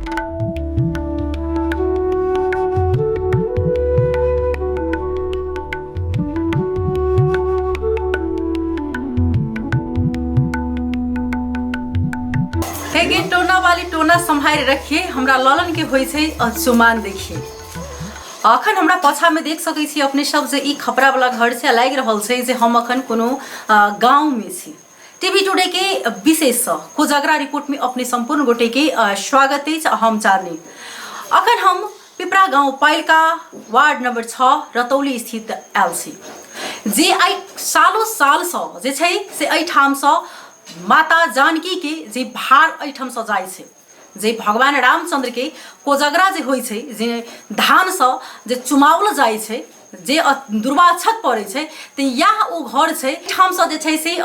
हे गे टोना वाली टोना सम्हारि रखिए, हमरा ललन के होइ छै अचुमान देखिए। अखन हमरा पाछामे देख सकै छी अपने सब जे ई खपरावला घर छै। लागि रहल छै जे हम अखन कोनो गाँवमे छी। टीवी टुडे के विशेष कोजागरा रिपोर्ट में अपने संपूर्ण गोटे के स्वागत अछि। हम चांदनी। अखन हम पिपरा गाँव पालिका वार्ड नंबर 6 रतौली स्थित आयल छी, जे आइ सालो सालसँ जे छै से एहिठामसँ माता जानकी के जे भार एहिठामसँ जाइ छै, जे भगवान रामचंद्र के कोजगरा जे होइ छै, जे धानसँ जे चुमाओल जाइ छै, जे दुर्वाक्षत पड़ै छै, तऽ इएह ओ घर छै। एहिठामसँ जे छै से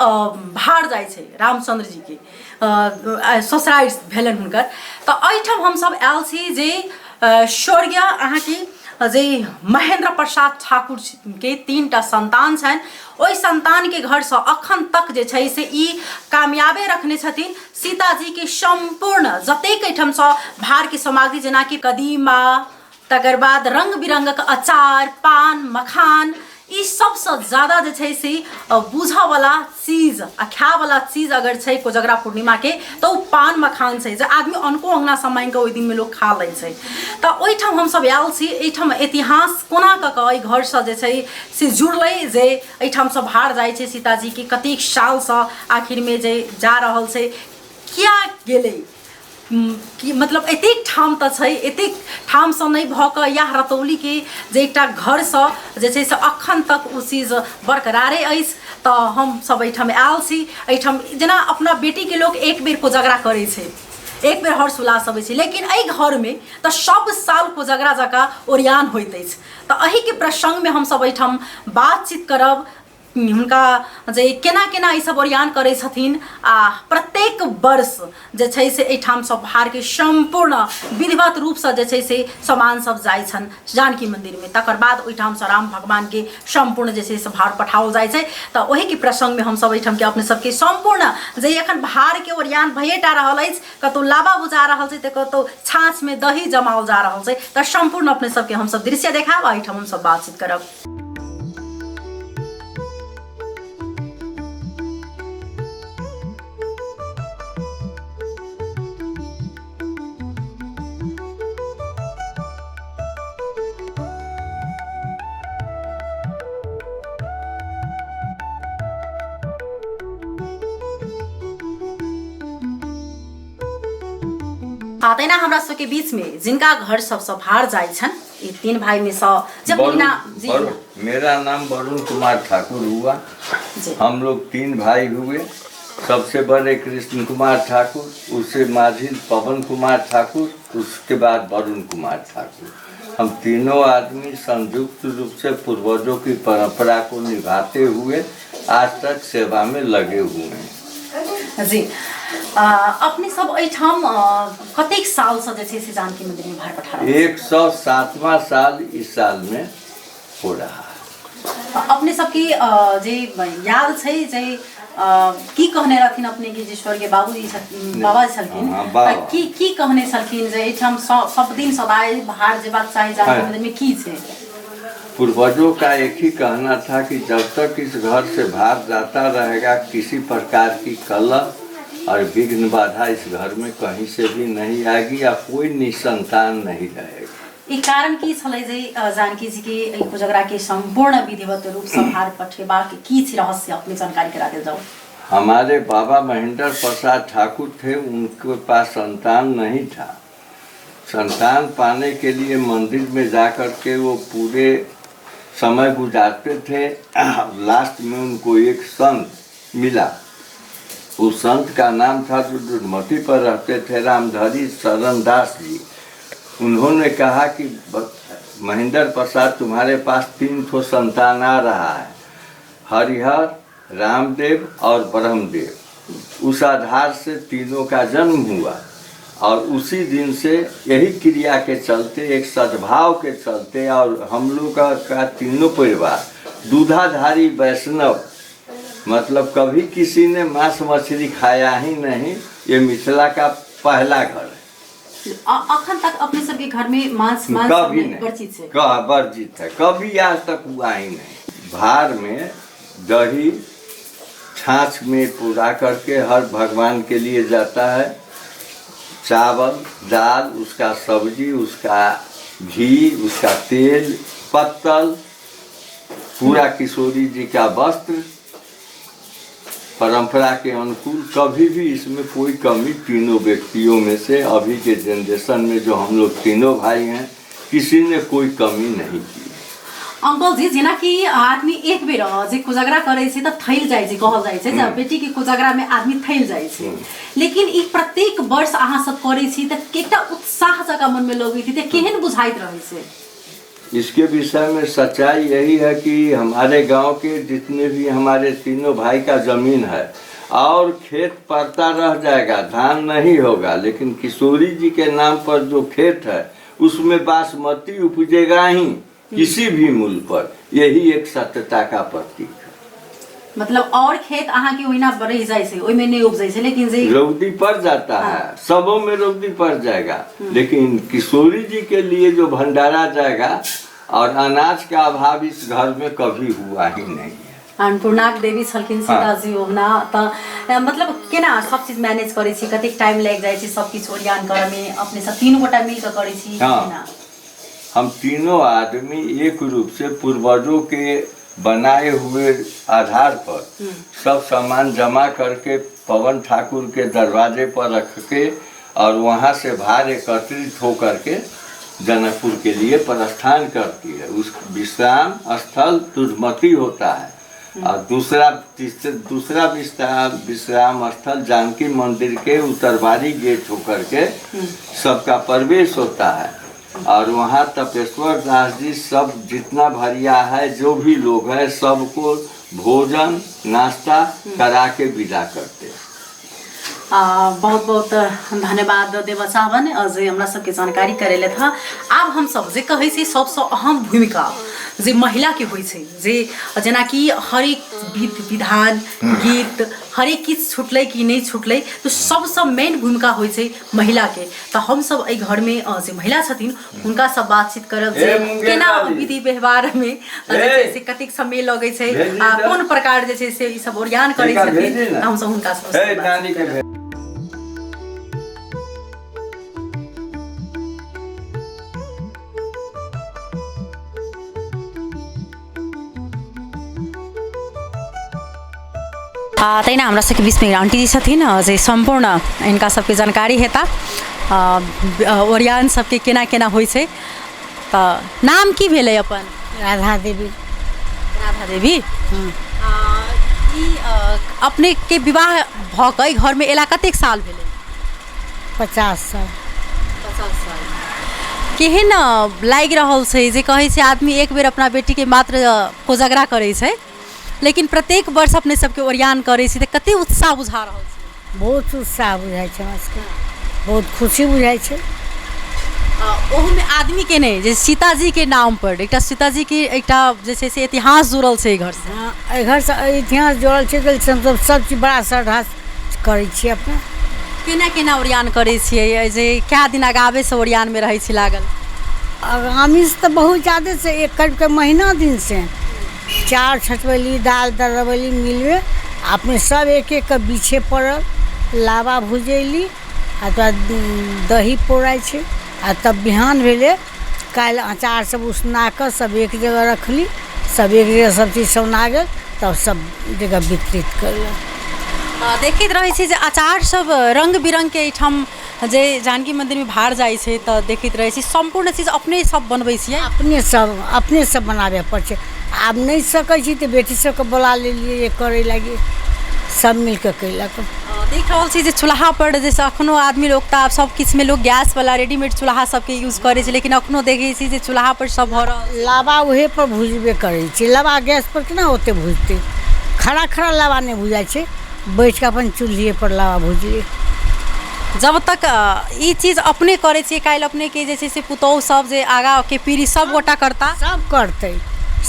भार जाइ छै रामचंद्र जी के ससुरारि भेलनि हुनकर। तऽ एहिठाम हमसभ आयल छी जे स्वर्गीय अहाँके जे महेंद्र प्रसाद ठाकुर के 3टा संतान छनि, ओहि संतानके घरसँ अखन तक जे छै से ई कामयाबे रखने छथिन। सीताजीके सम्पूर्ण जतेक एहिठामसँ भारके सामग्री, जेनाकि कदीमा, तकर बाद रङ्ग बिरङ्गक अचार, पान मखान, ई सबसँ ज्यादा जे छै से बुझऽवला चीज आ खायवला चीज अगर छै कोजगरा पूर्णिमाके तऽ ओ पान मखान छै, जे आदमी अनको अङ्गनासँ माँगि कऽ ओहि दिनमे लोक खा लै छै। तऽ ओहिठाम हमसब आयल छी। एहिठाम इतिहास कोना कऽ कऽ एहि घरसँ जे छै से जुड़लै, जे एहिठामसँ भार जाइ छै सीताजीके, कतेक सालसँ आखिरमे जे जा रहल छै, किया गेलै, कि मतलब एतेक ठाम तऽ छै, एतेक ठामसँ नहि भऽ कऽ इएह रतौलीके जे एकटा घरसँ जे छै से अखन तक ओ चीज बरकरारे अछि। तऽ हमसब एहिठाम आयल छी। एहिठाम जेना अपना बेटीके लोक एक बेर कोजगरा करै छै, एक बेर हर्ष उल्लास अबै छै, लेकिन एहि घरमे तऽ सब साल कोजगरा जकाँ ओरियान होइत अछि। तऽ एहिके प्रसङ्गमे हमसब एहिठाम बातचीत करब हुनका जे केना केना ई सब ओरियान करै छथिन आ प्रत्येक वर्ष जे छै से एहिठामसँ भारके सम्पूर्ण विधिवत रूपसँ जे छै से सामान सब जाइ छनि जानकी मन्दिरमे, तकर बाद ओहिठामसँ राम भगवानके सम्पूर्ण जे छै से भार पठाओल जाइ छै। तऽ ओहिके प्रसङ्गमे हमसब एहिठामके अपने सबके सम्पूर्ण जे एखन भारके ओरियान भइएटा रहल अछि, कतहु लाबा बुझा रहल छै तऽ कतहु छाँछमे दही जमाओल जा रहल छै, तऽ सम्पूर्ण अपने सबके हमसब दृश्य देखायब आ एहिठाम हमसब बातचीत करब। तहिना हमरा सबके बीचमे जिनका घर सबसँ भार जाइ छनि ई तीन भाई में से जब वरुण, बिना जी वरुण, मेरा नाम वरुण कुमार ठाकुर हुआ। जी। हम लोग 3 भाई हुए। सबसे बड़े कृष्ण कुमार ठाकुर, उससे माझिल पवन कुमार ठाकुर, उसके बाद वरुण कुमार ठाकुर। हम तीनों आदमी संयुक्त रूप से पूर्वजों की परंपरा को निभाते हुए आज तक सेवा में लगे हुए हैं। जी, अपने सब एहिठाम कतेक सालसँ जे छै से जानकी मंदिर में भार पठा रहल छी? 107वां साल इस साल में हो रहा है। अपने सबके जे याद छै जे की कहने रहथिन अपने के जे स्वर्गीय बाबूजी बाबा छलखिन, हाँ, बाबा। तऽ की की कहने छलखिन जे एहिठाम सब दिन सदाय बाहर जेबाक चाही जानकी हाँ। मंदिर में, की छै? पूर्वजों का एक ही कहना था कि जब तक इस घर से भार जाता रहेगा किसी प्रकार की कलह और विघ्न बाधा इस घर में कहीं से भी नहीं आएगी या कोई निसंतान नहीं रहेगा। ई कारण की छलै जे जानकी जी के एहि कोजगरा के संपूर्ण विधिवत रूप से भार पठेबाक की छै रहस्य, अपने जानकारी करा देल जाओ। हमारे बाबा महेंद्र प्रसाद ठाकुर थे, उनके पास संतान नहीं था। संतान पाने के लिए मंदिर में जा कर के वो पूरे समय गुजारते थे। लास्ट में उनको एक संत मिला। उस संत का नाम था जो दुर्मति पर रहते थे, रामधारी शरणदास जी। उन्होंने कहा कि महेंद्र प्रसाद तुम्हारे पास 3 ठो संतान आ रहा है, हरिहर, रामदेव और ब्रह्मदेव। उस आधार से तीनों का जन्म हुआ और उसी दिन से यही क्रिया के चलते, एक सद्भाव के चलते, और हम लोग का तीनों परिवार दूधाधारी वैष्णव, मतलब कभी किसी ने मांस मछली खाया ही नहीं, ये मिथिला का पहला घर है। अखन तक अपने सबके घर में मांस मांस कभी नहीं नहीं वर्जित है। कह वर्जित है, कभी आज तक हुआ ही नहीं। भार में दही छाछ में पूरा करके हर भगवान के लिए जाता है। चावल दाल, उसका सब्जी, उसका घी, उसका तेल, पत्तल, पूरा किशोरी जी का वस्त्र परंपरा के अनुकूल कभी भी इसमें कोई कमी तीनों व्यक्तियों में से अभी के जनरेशन में जो हम लोग तीनों भाई हैं, किसी ने कोई कमी नहीं की। अंकल जी, जेनाकि आदमी एक बेर जे कोजागरा करै छै तऽ थैल जाइ छै, कहल जाइ छै जे बेटी के कोजागरा में आदमी थैल जाइ छै, लेकिन ई प्रत्येक वर्ष अहाँ सब करै छी तऽ एकटा उत्साह जकाँ मन में लगैत छै, तऽ केहन बुझाइत रहै छै? इसके विषय में सच्चाई यही है कि हमारे गांव के जितने भी हमारे तीनों भाई का जमीन है और खेत पड़ता रह जाएगा, धान नहीं होगा, लेकिन किशोरी जी के नाम पर जो खेत है उसमें बासमती उपजेगा ही किसी भी मूल्य पर। यही एक सत्यता का प्रतीक है। मतलब और खेत अहाँ के ओहिना रहि जाइ छै, ओहिमे नहि उपजै छै, लेकिन जे रौदी पड़ जाता है, सबों में रौदी पड़ जाएगा, लेकिन किशोरी जी के लिए जो भंडारा जाएगा और अनाज का अभाव इस घर में कभी हुआ ही नहीं है। अन्नपूर्णाक देवी छलखिन सीताजी ओहुना तऽ मतलब केना सब चीज मैनेज करै छी, कतेक टाइम लागि जाइ छै सब किछु ओरियान करऽमे, अपने सब तीनू गोटा मिल कऽ करै छी? केना? हम तीनों आदमी एक रूप से पूर्वजों के बनाए हुए आधार पर सब सामान जमा करके पवन ठाकुर के दरवाजे पर रख के और वहाँ से भार एकत्रित होकर के जनकपुर के लिए प्रस्थान करती है। उस विश्राम स्थल दुधमती होता है और दूसरा तीसरे दूसरा विश्राम विश्राम स्थल जानकी मंदिर के उत्तरवारी गेट होकर के सबका प्रवेश होता है और वहाँ तपेश्वर दास जी सब जितना भरिया है, जो भी लोग हैं, सबको भोजन नाश्ता करा के विदा करते हैं। बहुत बहुत धन्यवाद देबऽ चाहबनि जे हमरा सबके जानकारी करेले था। आब हमसब जे कहै छी सबसँ अहम भूमिका जे महिलाके होइ छै, जे जेनाकि हरेक विध विधान गीत हरेक किछु छुटलै कि नहि छुटलै, तऽ सबसँ मेन भूमिका होइ छै महिलाके। तऽ हमसब एहि घरमे जे महिला छथिन हुनकासँ बातचीत करब जे ए, मुंगेर केना वाली। विधि व्यवहारमे जे छै से कतेक समय लगै छै भेजी आ तऽ। कोन प्रकार जे छै से ई सब ओरियान करै एका छथिन, भेजी ने। तऽ हमसब हुनका सबसँ ए, बातचीत नानी के करब। भेज। आ तहिना हमरा सबके बीचमे आंटी जी छथिन जे सम्पूर्ण हिनका सबके जानकारी हेता ओरियान सबके केना केना होइ छै। तऽ नाम की भेलै अपन? राधा देवी। राधा देवी। ई अपनेके विवाह भऽ कऽ एहि घरमे एला कतेक साल भेलै? 50 साल। 50 साल। केहन लागि रहल छै जे कहै छै आदमी एक बेर अपना बेटीके मात्र कोजगरा करै छै, लेकिन प्रत्येक वर्ष अपने सबके ओरियान करै छी तऽ कते उत्साह बुझा रहल छै? बहुत उत्साह बुझाइ छै हमरा सबके, बहुत खुशी बुझाइ छै। ओहूमे आदमीके नहि, जे सीताजीके नाम पर एकटा सीताजीके एकटा जे छै से इतिहास जुड़ल छै एहि घरसँ। हँ, एहि घरसँ इतिहास जुड़ल छै, ताहि से हमसब सब चीज बड़ा श्रद्धासँ करै छियै अपना। केना केना ओरियान करै छियै, जे कए दिन आगाबेसँ ओरियानमे रहै छी लागल? आगामीसँ तऽ बहुत जादे से एक करीबके महीना दिनसँ चाउर छँटबैली, दालि दर्रबैली मिलमे, अपने सब एक एक के बीछे पड़ल, लाबा भुजैली आ तकर बाद दही पौराइ छै आ तब बिहान भेलै काल्हि अँचार सब उसना कऽ सब एक जगह रखली, सब एक जगह सब चीज सौना गेल, तब सब जगह वितरित कयलक। देखैत रहै छी जे अचार सब रङ्ग बिरङ्गके एहिठाम जे जानकी मन्दिरमे भार जाइ छै तऽ देखैत रहै छी सम्पूर्ण चीज अपने सब बनबै छियै? अपने सब बनाबे पड़ै छै। आब नहि सकै छी तऽ बेटी सबके बोला लेलियै जे करै लागी, सब मिलके कयलक। देख रहल छी जे चूल्हा पर जैसे अखनो आदमी लोग तऽ आब सब किछुमे लोग गैस वाला रेडीमेड चूल्हा सबके यूज करै छै, लेकिन अखनो देखै छी जे चूल्हा पर सब भऽ रहल छै। लाबा उहे पर भुजबे करै छै, लाबा गैस पर केना ओते भुजतै, खड़ा खड़ा लाबा नहि भुजाइ छै, बैठ कऽ अपन चूल्हिए पर लाबा भुजली। जब तक ई चीज अपने करै छियै, काल्हि अपनेके जे छै से पुतोहु सब जे आगाँके पीढ़ी सब गोटा करता। सब करतै,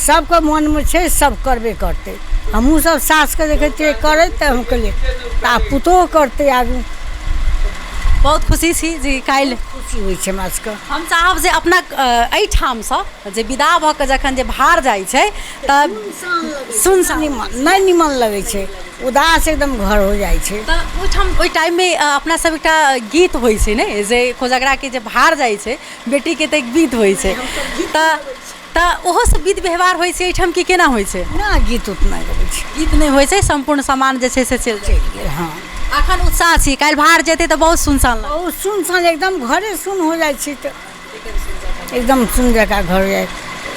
सबके मोनमे छै, सब करबे करतै। हमहूँ सब सासके देखै छियै करैत तऽ हम कहलियै तऽ आब पुतोहु करतै आगू। बहुत खुशी छी जे काल्हि खुशी होइ छै हमरा सबके। हम चाहब जे अपना एहिठामसँ जे विदा भऽ कऽ जखन जे भार जाइ छै तऽ सुनसान निमन नहि निमन लगै छै, उदास एकदम घर हो जाइ छै। तऽ ओहिठाम ओहि टाइममे अपना सब एकटा गीत होइ छै ने, जे कोजगराके जे भार जाइ छै बेटीके, तऽ एक गीत होइ छै, तऽ ओहो सब विध व्यवहार होइ छै एहिठाम कि केना होइ छै? ना, गीत उत नहि गबै छै। गीत नहि होइ छै, सम्पूर्ण सामान जे छै से चलि जाइ। चलि गेल, हँ। अखन उत्साह छी, काल्हि भार जेतै तऽ बहुत सुनसान लागत। बहुत सुनसान, एकदम घरे सुन हो जाइ छै, तऽ एकदम सुन जकाँ घर हो जाइ,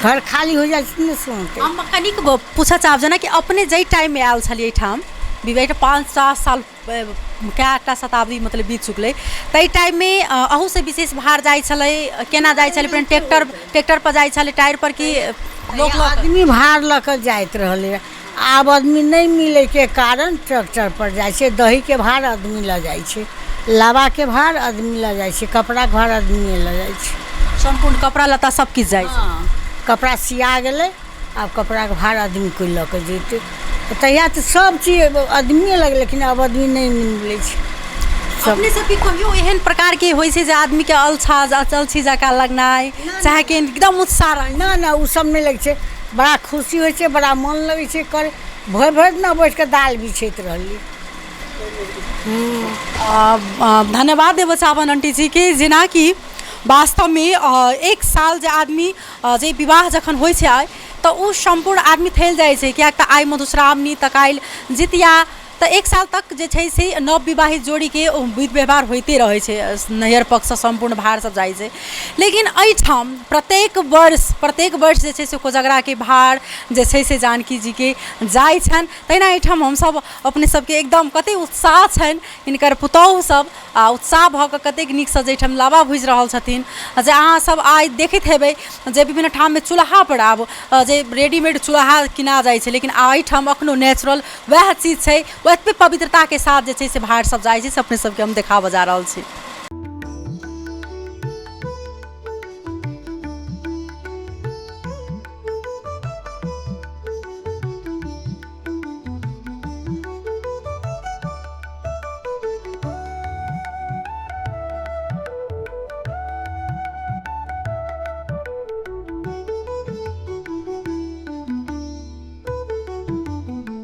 घर खाली हो जाइ छै ने, सुनते। हम कनिक पूछऽ चाहब, जेनाकि अपने जाहि टाइममे आयल छलियै एहिठाम, विवाह 5-7 साल, कएटा शताब्दी मतलब बीत चुकलै, ताहि टाइममे अहूसँ विशेष भार जाइ छलै? केना जाइ छलै? पहिने ट्रैक्टर पर जाइ छलै, टायर पर, कि लोक लऽ कऽ? आदमी भार लऽ कऽ जाइत रहलै, आब आदमी नहि मिलैके कारण ट्रैक्टर पर जाइ छै। दहीके भार आदमी लऽ जाइ छै, लावाके भार आदमी लऽ जाइ छै, कपड़ाके भार आदमी लऽ जाइ छै। सम्पूर्ण कपड़ा लत्ता सब किछु जाइ छै। हँ, कपड़ा सिया गेलै, आब कपड़ाके भार आदमी कोइ लऽ कऽ जेतै? तहिया तऽ सब चीज आदमिए लगलै, लेकिन आब आदमी नहि मिलै छै सब। अपने सबके कहियो एहन प्रकारके होइ छै जे आदमीके अलछा अलछी जकाँ लगनाइ, चाहे कि एकदम उत्साह रहै? ना ना, ओ सब नहि लगै छै। बड़ा खुशी होइ छै, बड़ा मन लगै छै करे। भरि भरि दिना बैठ कऽ दालि बिछैत रहली। धन्यवाद देबऽ चाहबनि आंटी जी के, जेनाकि वास्तवमे एक साल जे आदमी जे विवाह जखन होइ छै आइ, तऽ ओ सम्पूर्ण आदमी फैल जाइ छै, किएक तऽ आइ मधुश्रावणी तऽ काल्हि जितिया, तऽ एक साल तक जे छै से नव विवाहित जोड़ीके ओ विध व्यवहार होइते रहै छै, नैहर पक्षसँ सम्पूर्ण भार सब जाइ छै। लेकिन एहिठाम प्रत्येक वर्ष जे छै से कोजगराके भार जे छै से जानकी जीके जाइ छनि। तहिना एहिठाम हमसभ अपने सबके एकदम कतेक उत्साह छनि, हिनकर पुतोहु सब आ उत्साह भऽ कऽ कतेक नीकसँ जाहिठाम लाबा भुजि रहल छथिन, जे अहाँसब आइ देखैत हेबै जे विभिन्न ठाममे चूल्हापर आब जे रेडीमेड चूल्हा किना जाइ छै, लेकिन एहिठाम एखनो नेचुरल वएह चीज छै, ओतबे पवित्रताके साथ जे छै से भार सब जाइ छै, से अपने सबके हम देखाबऽ जा रहल छी।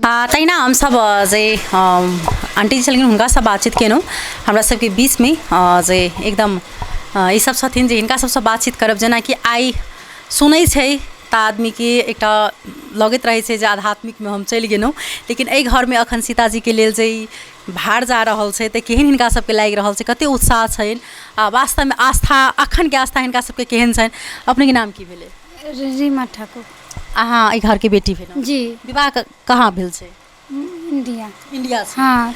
आ तहिना हमसभ जे आंटी जी छलखिन, हुनकासँ बातचीत केलहुँ। हमरा सबके बीचमे जे एकदम ईसभ छथिन, जे हिनका सबसँ बातचीत करब। जेनाकि आइ सुनै छै तऽ आदमीके एकटा लगैत रहै छै जे आध्यात्मिकमे हम चलि गेलहुँ, लेकिन एहि घरमे अखन सीताजीके लेल जे ई भार जा रहल छै, तऽ केहन हिनका सबके लागि रहल छै, कते उत्साह छनि आ वास्तवमे आस्था, अखनके आस्था हिनका सबके केहन छनि? अपनेके नाम की भेलै? रीमा ठाकुर। अहाँ एहि घरके बेटी भेलहुँ? जी। विवाह कहाँ भेल छै? इंडिया। इंडिया से? हाँ।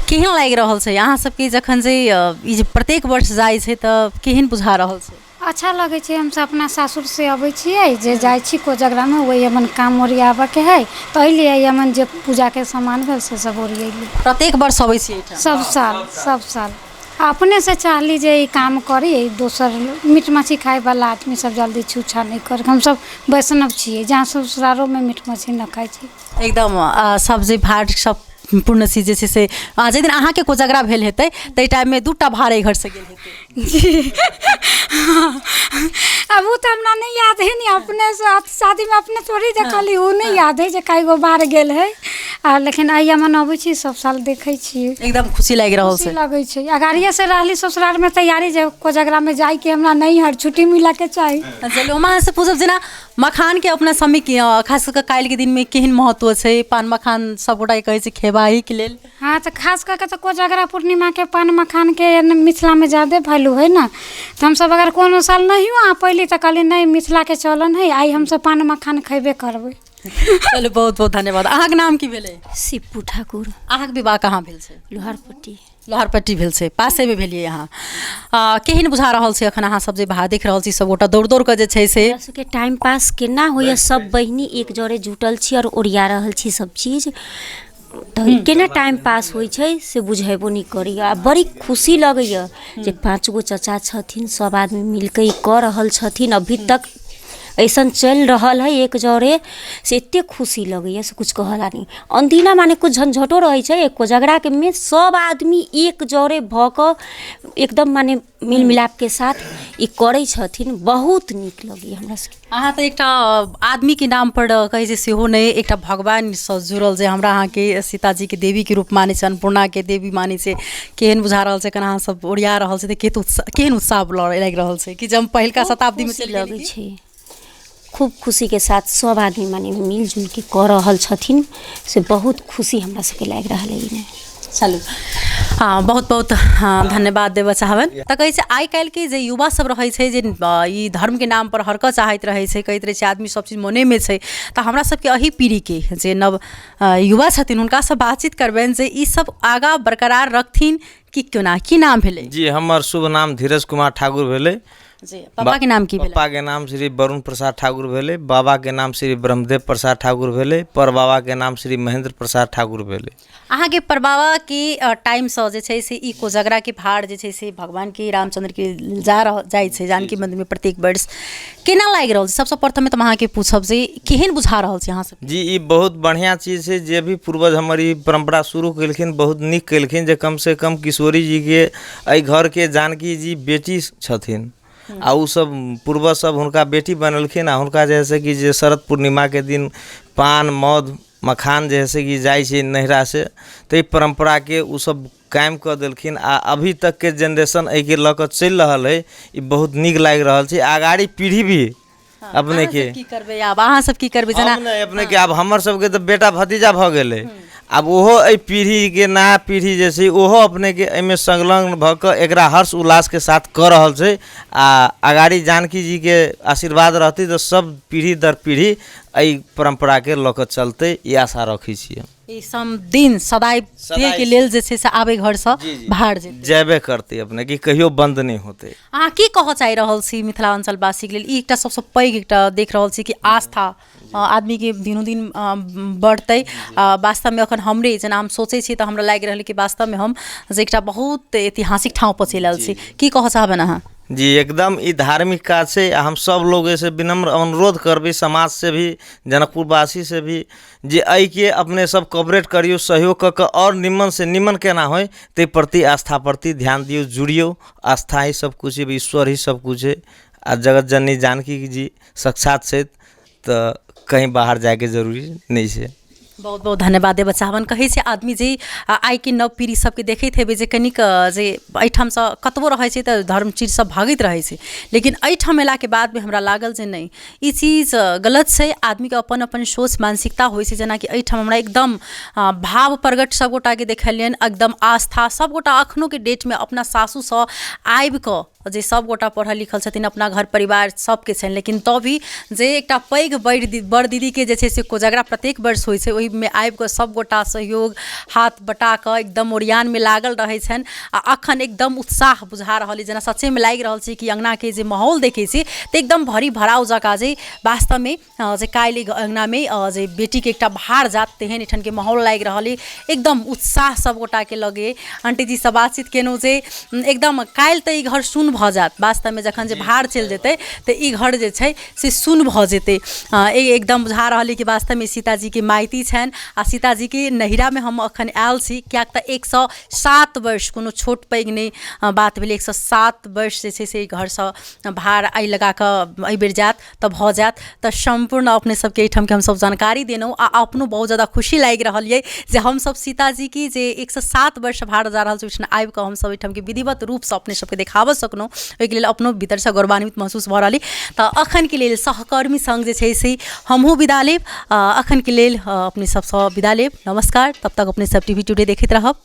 केहन लागि रहल छै अहाँ सबके जखन जे ई जे प्रत्येक वर्ष जाइ छै, तऽ केहन बुझा रहल छै? अच्छा लगै छै। हमसब अपना सासुर से अबै छियै, जे जाइ छी कोजगरामे, वही अपन काम ओरियाबऽके है, तऽ एहिलिए अपन जे पूजाके सामान भेल से सब ओरियैली। प्रत्येक वर्ष अबै छी एहिठाम? सब साल, सब साल। अपने से चाहली जे ई काम करी। दोसर मीट मछली खायवला आदमी सब जल्दी छूछा नहि कर। हमसब वैष्णव छियै, जहाँ ससुरारोमे मीट मछली नहि खाइ छी। एकदम सब जे भार सब पूर्ण चीज जे छै से जाहि दिन अहाँके कोजगरा भेल हेतै, ताहि टाइममे दूटा भार एहि घरसँ गेल हेतै? जी, अब ओ तऽ हमरा नहि याद है नि। अपने से शादीमे अपने थोड़ी देखली, ओ नहि याद है जे कई गो बार गेल है। आ लेकिन आइ मन अबै छी, सब साल देखै छियै। एकदम खुशी लागि रहल खुशी छै? लगै छै। अगाड़िए से रहली ससुरालमे तैयारी जे कोजगरामे जाइके हमरा नैहर, छुट्टी मिलऽके चाही। चलू, हम अहाँसँ पूछब, जेना मखानके अपना सबमे खास कऽ कऽ काल्हिके दिनमे केहन महत्व छै? पान मखान सबगोटा कहै छै खेबाहीके लेल। हाँ, तऽ खास कऽ के तऽ कोजगरा पूर्णिमाके पान मखानके मिथिलामे ज्यादे वैल्यू है ने। तऽ हमसब अगर कोनो साल नहियो आ पैली तऽ कहली, नहि, मिथिलाके चलन है, आइ हमसब पान मखान खयबे करबै। चलू, बहुत बहुत धन्यवाद। अहाँके नाम की भेलै? शिवपू ठाकुर। अहाँके विवाह कहाँ भेल छै? लोहारपट्टी। लोहारपट्टी भेल छै, पासेमे भेलियै अहाँ। केहन बुझा रहल छै अखन अहाँ सब जे भार देख रहल छी, सबगोटा दौड़ दौड़ कऽ जे छै से? हमरा सबके टाइम पास केना होइए? सब बहिनी एक जरे जुटल छी आओर ओरिया रहल छी सब चीज, तऽ केना टाइम पास होइ छै से बुझेबो नहि करैए। आ बड़ी खुशी लगैए जे 5 गो चचा छथिन, सब आदमी मिलके ई कऽ रहल छथिन अभी तक। अइसन चलि रहल हइ एक जरे से एतेक खुशी लगैए से कुछ कहला नहि। अनदिना माने कुछ झंझटो रहै छै, कोजगराके मे सब आदमी एक जरे भऽ कऽ एकदम माने मेल मिलापके साथ ई करै छथिन, बहुत नीक लगैए हमरा सबके। अहाँ तऽ एकटा आदमीके नाम पर कहै छै सेहो नहि, एकटा भगवानसँ जुड़ल जे हमरा अहाँके सीताजीके देवीके रूप मानै छै, अन्नपूर्णाके देवी मानै छै, केहन बुझा रहल छै एखन अहाँ सब ओरिया रहल छै तऽ केहन उत्साह लागि रहल छै कि जे हम पहिलका शताब्दीमे चलि लगै छै? खूब खुशीके साथ सब आदमी माने मिलजुलके कऽ रहल छथिन, से बहुत खुशी हमरा सबके लागि रहल है एहिमे। चलू, हँ, बहुत बहुत धन्यवाद देबऽ चाहबनि। तऽ कहै छै आइ काल्हिके जे युवा सब रहै छै जे ई धर्मके नाम पर हरकऽ चाहैत रहै छै, कहैत रहै छै आदमी सब चीज मोनेमे छै, तऽ हमरा सबके एहि पीढ़ीके जे नव युवा छथिन हुनकासँ बातचीत करबनि जे ई सब आगाँ बरकरार रखथिन कि केना। की नाम भेलै? जी, हमर शुभ नाम धीरज कुमार ठाकुर भेलै। जी, पापा के नाम की भेलै? पप्पा के नाम श्री वरुण प्रसाद ठाकुर भेलै, बाबा के नाम श्री ब्रह्मदेव प्रसाद ठाकुर भेलै, पर बाबा के नाम श्री महेंद्र प्रसाद ठाकुर भेलै। अहाँके परबाबा के टाइमसँ जे छै से ई कोजगराके भार जे छै से भगवानके रामचन्द्रके जा रहल जाइ छै जानकी मन्दिरमे प्रत्येक वर्ष, केना लागि रहल छै? सबसँ प्रथममे तऽ हम अहाँके पूछब जे केहन बुझा रहल छै अहाँ सब? जी, ई बहुत बढ़िआँ चीज छै। जे भी पूर्वज हमर ई परम्परा शुरू केलखिन बहुत नीक केलखिन, जे कमसँ कम किशोरी जीके एहि घरके जानकी जी बेटी छथिन आ ओ सब पूर्वज सब हुनका बेटी बनेलखिन आ हुनका जे है कि जे शरद पूर्णिमाके दिन पान मध मखान जे है से कि जाइ छै नैहरासँ, ताहि परम्पराके ओ सब कायम कऽ देलखिन आ अभी तकके जेनरेशन एहिके लऽ कऽ चलि रहल हइ। ई बहुत नीक लागि रहल छै। अगाड़ी पीढ़ी भी अपने के की करबै आब? अहाँ सब की करबै जेना? हम नहि अपने के आब हमर सबके तऽ बेटा भतीजा भऽ गेलै, आब ओहो एहि पीढ़ीके नया पीढ़ी जे छै ओहो अपनेके एहिमे संलग्न भऽ कऽ एकरा हर्ष उल्लासके साथ कऽ रहल छै आ अगाड़ी जानकी जीके आशीर्वाद रहतै तऽ सब पीढ़ी दर पीढ़ी एहि परम्पराके लऽ कऽ चलतै, ई आशा रखै छियै। ई सम दिन सदाइ के लेल जे छै से आबै घरसँ बाहर जेतै, जेबे करतै अपने कि कहियो बन्द नहि होतै। अहाँ की कहऽ चाहि रहल छी मिथिलाञ्चलवासीके लेल? ई एकटा सबसँ पैघ एकटा देख रहल छी कि आस्था आदमीके दिनोदिन बढ़तै। वास्तवमे एखन हमरे जेना हम सोचै छी तऽ हमरा लागि रहल कि वास्तवमे हम जे एकटा बहुत ऐतिहासिक ठाँवपर चलि आयल छी। की कहऽ चाहबनि अहाँ? जी, एकदम ई धार्मिक काज छै आ हम सब लोग एहिसँ विनम्र अनुरोध करबै समाजसँ भी, जनकपुरवासीसँ भी, जे एहिके अपने सब कोऑपरेट करियौ, सहयोग कऽ कऽ आओर निमनसँ निमन केना होइ ताहि प्रति, आस्था प्रति ध्यान दियौ, जुड़ियौ। आस्था ही सब कुछ है, ईश्वर ही सब कुछ है आ जगत जननी जानकी जी साक्षात छथि तऽ कहीं बाहर जाइके जरूरी नहि छै। बहुत बहुत धन्यवाद देबऽ चाहबनि। कहै छै आदमी जे आइके नव पीढ़ी सबके देखैत हेबै जे कनिक जे एहिठामसँ कतबो रहै छै तऽ धर्म चीजसँ भागैत रहै छै, लेकिन एहिठाम अयलाके बादमे हमरा लागल जे नहि, ई चीज गलत छै। आदमीके अपन अपन सोच मानसिकता होइ छै। जेनाकि एहिठाम हमरा एकदम भाव प्रगट सबगोटाके देखलियनि, एकदम आस्था सबगोटा अखनोके डेटमे अपना सासुसँ आबिकऽ जे सबगोटा पढ़ल लिखल छथिन, अपना घर परिवार सबके छनि, लेकिन तऽ भी जे एकटा पैघ बड़ दीदीके जे छै से कोजगरा प्रत्येक वर्ष होइ छै, ओहिमे आबिकऽ सबगोटा सहयोग हाथ बटाकऽ एकदम ओरियानमे लागल रहै छनि आ अखन एकदम उत्साह बुझा रहल अइ, जेना सच्चेमे लागि रहल छै कि अङ्गनाके जे माहौल देखै छी तऽ एकदम भरी भराव जकाँ जे वास्तवमे जे काल्हि अङ्गनामे जे बेटीके एकटा भार जात तेहन एहिठामके माहौल लागि रहल अइ। एकदम उत्साह सबगोटाके लगै। आंटी जीसँ बातचीत केलहुँ जे एकदम काल्हि तऽ ई घर सुन भऽ जायत, वास्तवमे जखन जे भार चलि जेतै तऽ ई घर जे छै से सुन भऽ जेतै। एकदम बुझा रहल अइ कि वास्तवमे सीताजीके माइती छनि आ सीताजीके नैहरामे हम अखन आयल छी, किएक तऽ 107 वर्ष कोनो छोट पैघ नहि बात भेलै। 107 वर्ष जे छै से ई घरसँ भार आइ लगा कऽ एहिबेर जायत तऽ भऽ जायत। तऽ सम्पूर्ण अपने सबके एहिठामके हमसब जानकारी देलहुँ आ अपनो बहुत ज्यादा खुशी लागि रहल अइ जे हमसब सीताजीके जे 107 वर्ष भार जा रहल छै ओहिठाम आबिकऽ हमसब एहिठामके विधिवत रूपसँ अपने सबके देखाबऽ सकलहुँ, ओहिके लेल अपनो भीतरसँ गौरवान्वित महसूस भऽ रहल अइ। तऽ अखनके लेल सहकर्मी सङ्ग जे छै से हमहूँ विदा लेब। अखनके लेल अपने सबसँ विदा लेब। नमस्कार। तब तक अपने सब टीवी टुडे देखैत रहब।